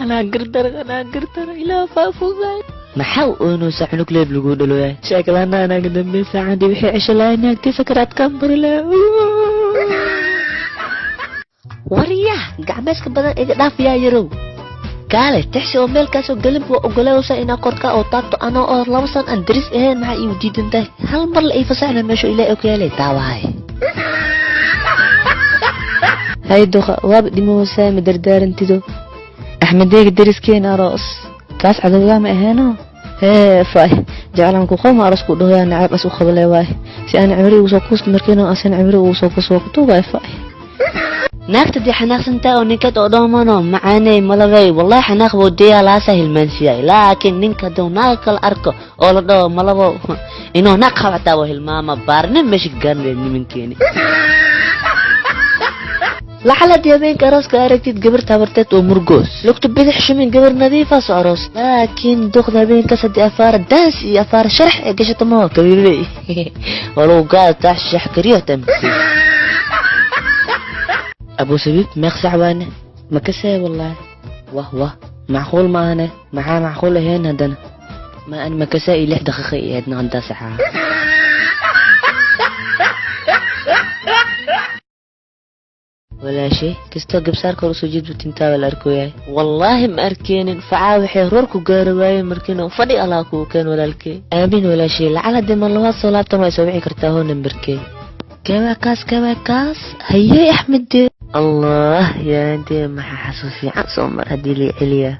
Anaa gardar, anaa gardar, ilaa faafuday. Maxaa u oonaysaa cunug leeb lagu dhaloyahay? Sheekadana anaaga dambe saacadii wixii cesho lahay naagtiisa karaadkaan bari lahaa. Wariyah, gacmeeska badan iga dhaaf yaa yarow. Kaale, tixsi oo meelkaasoo gelin buu ogolaysa inaa korka oo taabto anoo oo 2 san aan daris ahayn, maxaa iigu diidan tahay? Hal mar la ii fasaxna meesho ilaahay og yaalay daawahay. Hay duqa, waaba dhimoosaa ma dardaarantido. Axmedeega dariskeena aroos. Kaas cadowgaa ma aheeno? Hee faay, jeclaan ku qoma aroos ku dhahoyaa nacayb as u qabale waay. Si aan cimri ugu soo kuusto markiina asan cimri ugu soo kuusto waa ku tuugaay faay. Naagta dee xanaaqsantaa oo ninkeed oo dhoomano macaaney malabey, wallahi xanaaq buu deeyaa laasa hilmaansiiyay. Laakiin ninka hadduu naag kala arko oo la dhaho malabo inuu naag qabataa waa hilmaama baarnin meesha gaarnay nimankeeni. Lacala dii habeenka arooska aragtid gabar tabarteed oo murgoos lugta bidix shumin gabar nadiifaas oo aroos, laakiin duqda habeenkaas haddii afaara daans iyo afaara sharax ee gashato maho kabiibey waa lagu gaadataa shax kariyo tamsi. Abu Sabiib meeq sac waane ma kasee wallaahi wah wah macquul maahane, maxaa macquul ahayn haddana ma an makasee iyo 6 daqiiqa iyo ahayd noqontaa saxaa. Walaashay kastoo gabsaarka hor usoo jeedbu tintaa la arkoyahay, wallaahi ma arkeenin facaa waxay roor ku gaari waayeen markiina fadhi allah kuu keen walaalkey. Aamin walaashay, lacal haddii mar labaad soo laabtan waa soo wici kartaa hoo nambarkey. Kawaa kaas, kawaa kaas, hayey Axmedee. Allah yaantee, maxaa xasuus fiican soo mar haddii la celiyaa.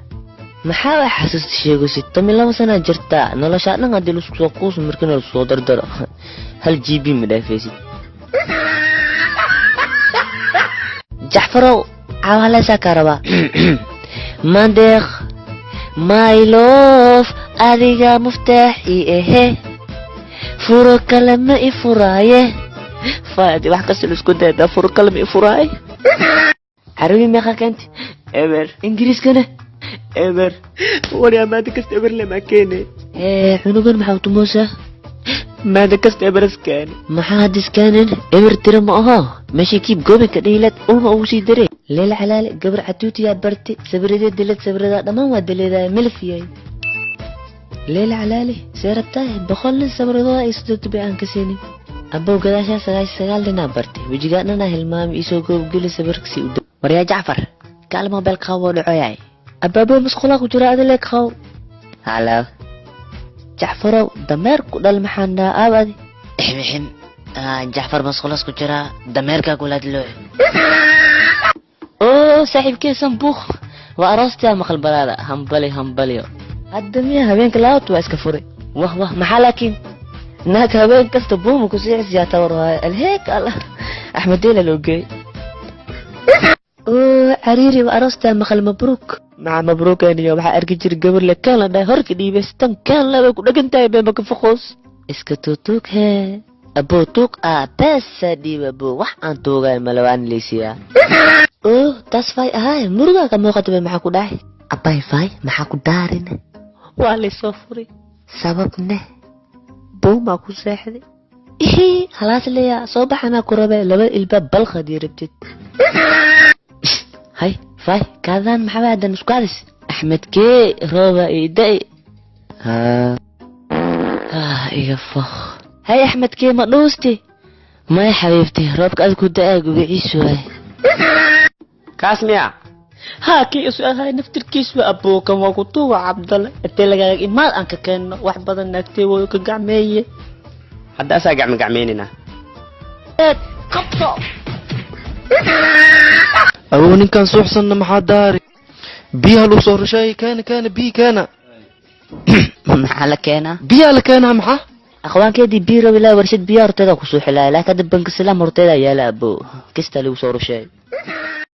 Maxaa wax xasuusta sheegaysid? 12 sanaa jirtaa, noloshaa dhan haddii laisku soo kuuso markiina laisku soo dardaro 1 GB ma dhaafaysid. Jacfarow cawaleesaa kaa rabaa. Mandeeq my love, adiga muftaax ii ahe, furo kale ma i furaaye. Faadi wax kasta la isku daydaa, furo kale ma i furaaye. Carabi meeqa keenti? Eber. Ingiriiskana eber. Waryaa maada kasta eber lama keene. Hee cunugan maxaa utumoosaa? Maada kasta eber iskaane. Maxaa hadda iskaanin? Eber tira ma aho. Meesha kiib goobinka dhihilad ulma ugu sii daray. Leela calaale gabar catuutiyaa barti sabiradee dilad sabiradaa dhammaan waa dileedaaya milif yahay. Leela calaale see rabtaa 100 nin sabiradooda ay soo bay aan ka siinin. Abow gadaashaa 99 ninaa bartay wejigaa dhanaa hilmaami isoo goobgeli sawirkasi u. Waryaa Jacfar, kaal mobile qabo dhacoyaay. Abaabo masqulaa ku jira adile qabo. Halo. Jacfarow dameer ku dhal maxaan dhahaa aabadi. Ixmixim. Jacfar masquulaas ku jira dameerka kulaad loo. Oo saaxiibkee sanbuuq waa aroostaa maqal balaada hambali hambaliyo. Hadda miya habeenka labaad waa iska furay. Wah wah maxaa laakiin naag habeen kasta buuma ku siixisiyaa tawar waaye alheek Allah Axmed Deela loo geeyay. Oo cariiri waa aroostaa maqal mabruuk. Maca mabruukaniyo waxaa arki jiray gabar le kaan la dhahay horka dhiibay sitan kaan la way ku dhagan tahay beema ka foqoos. Iska tuutuug hee aboo tuug ah beesa dhiib aboo wax aan tuugay malawaan leysiyaa. Oo taas fay ahaay murugaa ka muuqata be maxaa ku dhacay? Abay fay maxaa ku daarin? Waa laysoo furay. Sababne buumaa ku seexday. Ihii halaas leeyaa soo baxanaa ku rabe laba ilbaab balqadii rabtid. Hay fay kaadaan maxaa haddan isku hadis? Axmed kee rooba ii da'i. Haa iga foq. Hay Axmed kee ma dhuusti? Maya xabiibti roobka aad ku da'aa gubiciisu waay. Kaas miya? Haa kii isu ahay naftirkiis waa abookan waa ku tuuga Cabdalle. Intee lagaaga imaad aan ka keenno wax badan naagtee way ka gacmeeye. Hadda asaa gacma gacmeynina. Qabto. Awow ninkan suuxsanna maxaa daari? Biyaha lagu soo rusheeyay keena keena biyi keena. Maxaa la keenaa? Biyaha la keenaa maxaa? Aqwaankeedii biyo rabi laa warshad biyaha horteeda ku soo xilaya, laakiin hadda banka salaam horteeda yaala abo kista lagu soo rusheeyay.